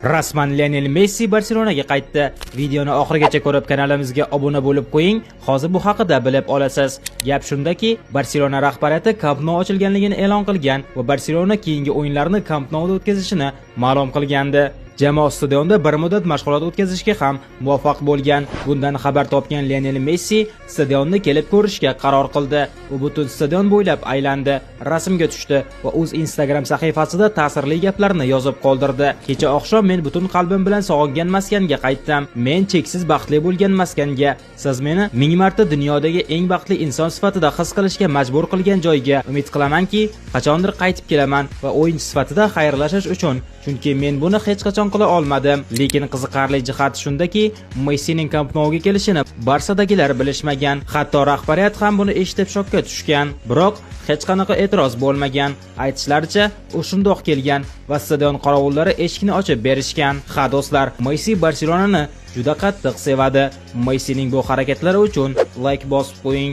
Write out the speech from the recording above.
Rasman Lionel Messi Barselonaga qaytdi. Videoni oxirigacha ko'rib, kanalimizga obuna bo'lib qo'ying. Hozir bu haqida bilib olasiz. Gap shundaki, Barselona rahbariyati Camp Nou ochilganligini e'lon qilgan va Barselona keyingi o'yinlarni Camp Nouda o'tkazishini ma'lum qilgandi. Jamoa stadionda bir muddat mashg'ulot o'tkazishga ham muvaffaq bo'lgan. Bundan xabar topgan Lionel Messi stadionni kelib ko'rishga qaror qildi. U butun stadion bo'ylab aylandi, rasmga tushdi va o'z Instagram sahifasida ta'sirli gaplarni yozib qoldirdi. "Kecha oqshom men butun qalbim bilan sog'ingan maskanga qaytdim. Men cheksiz baxtli bo'lgan maskanga. Siz meni ming marta dunyodagi eng baxtli inson sifatida his qilishga majbur qilgan joyga. Umid qilamanki, qachondir qaytib kelaman va o'yinchi sifatida xayrlashish uchun, chunki men buni hech qachon qila olmadim." Lekin qiziqarli jihati shundaki, Messining Camp Nouga kelishini Barsadagilar bilishmagan. Hatto rahbariyat ham buni eshitib shokka tushgan. Biroq hech qanaqa e'tiroz bo'lmagan. Aytishlaricha, u shundoq kelgan va stadion qorovullari eshikni ochib berishgan. Ha do'stlar, Messi Barselonani juda qattiq sevadi. Messining bu harakatlari uchun layk bosib qo'ying.